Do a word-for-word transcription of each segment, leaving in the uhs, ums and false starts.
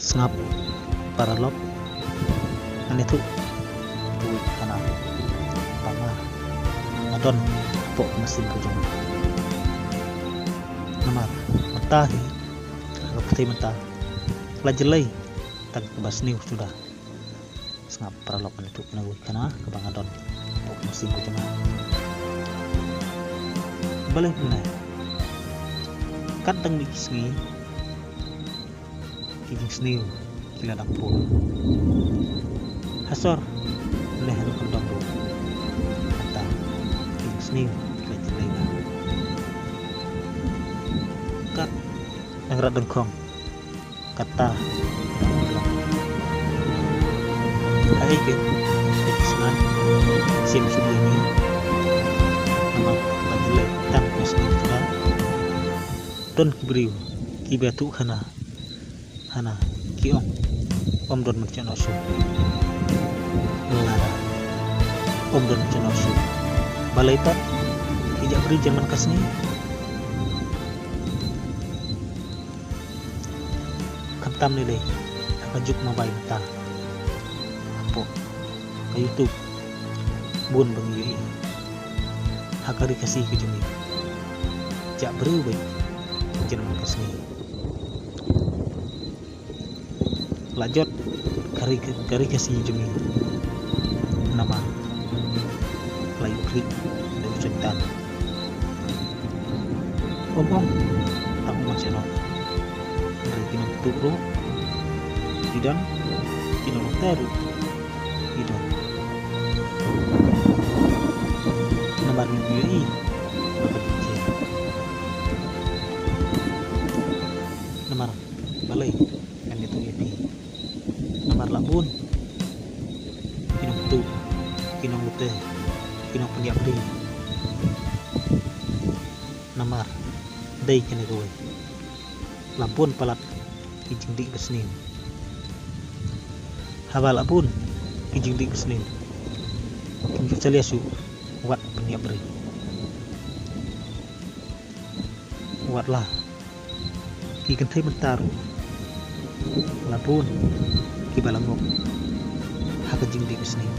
Sngap paralok, ngan ïathuh ïa kane ka khana ba nga, nga don hapoh ka mynsiem ka jong nga. Namar mynta hi, ha ka pyrthei mynta, la jlei tang kaba sniew suda. Sngap paralok, ngan ïathuh ïa kane ka khana kaba nga don hapoh ka mynsiem ka jong nga. Balei kumne? Kat dang mih ki sngi, ki jingsniew ki la dang pur. Ha sor ne ha nongkyndong ruh, mynta ki jingsniew ki la jlei bha. Kat dang rat dang khong, kata dang long. Haei kein, ki sngan, siem shu ïa ngi. Namar ba jlei tang ki sngi ki la don ki briew kiba ïathuh khana. Hana, ki ong, ym don mynsiem noh shuh. Lada ym don mynsiem noh shuh, balei pat ki jah briew jan man ka sngi? Khamtam ne lei, ha ka juk mobile mynta, hapoh ka YouTube, bun ba ngi ïohi ha ka ri Khasi ka jong ngi, jah briew beit jan man ka sngi. La jot ka ri, ka ri Khasi jong ngi, namar la ïoh khlieh da u Soitan. Ym ong tang u mynsiem noh, hynrei ki nongtuh ruh ki don, ki nongtuh ruh ki don. Namar ngi ïohi ba ka jingïohi. Namar balei ngan ïathuh ïa phi? Namar la bun ki nongtuh, ki nongtuh, ki nongpynïap briew. Namar dei kane kawei, la bun palat ki jingdih basniew. Haba la bun ki jingdih basniew, kim ju salia shuh wat pynïap briew. Wat la ki kynthei mynta ruh, la bun kiba la ngop ha ka jingdih basniew.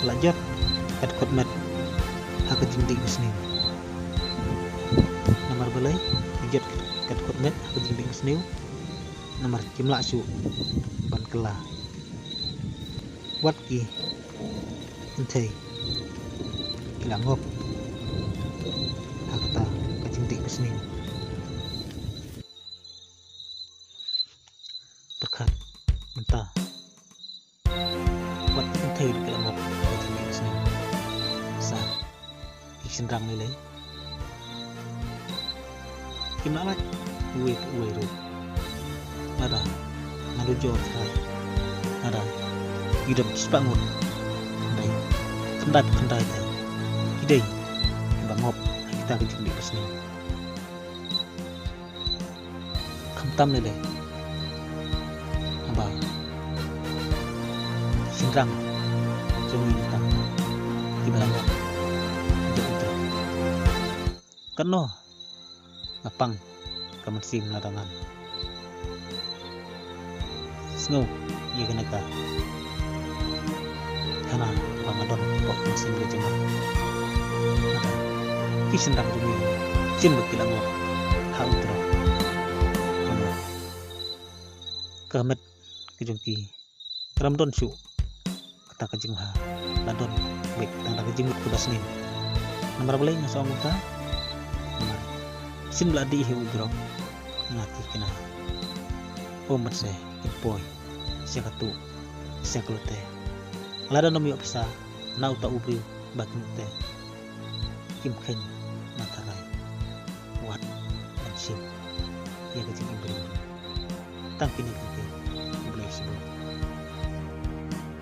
La jot ka dkhot met ha ka jingdih basniew. Namar balei ki jot ka dkhot met ha ka jingdih basniew? Namar kim lah shuh ban kylla. Wat ki kynthei ki la ngop ha kata ka jingdih basniew. Pyrkhat mynta, wat ki kynthei ruh ki la ngop ha ka jingdih basniew. Sa ki shynrang lei lei, kim lah lait uwei pa uwei ruh. Lada nga dujor trai, lada ki don shispah ngut, hynrei khyndai pa khyndai te ki dei kiba ngop ha kita ki jingdih basniew. Khamtam lei lei haba ki shynrang jong ngi mynta kiba la ngop jong u trai. Katno nga pang ka mynsiem lada ngan sngew ïa kane ka khana ba nga don hapoh ka mynsiem ka jong nga. Ki shynrang jong ngi, shisien ba ki la ngop ha u trai, ka met ka jong ki ka lam don shuh kata ka jingbha, la don beit tang da ka jingmut kaba sniew. Namar balei nga sa ong kumta? Namar shisien ba la dih hi u drok, nga ki kynnoh, um, ban sa kin poi sha ka tuh, sha ka lute. Lada nym ïoh pisa na uta u briew ba kin lute, kim kheiñ na tharai wat ban shim ïa ka jingim briew. Tang kine ki, ki, U Blei u sngewbha.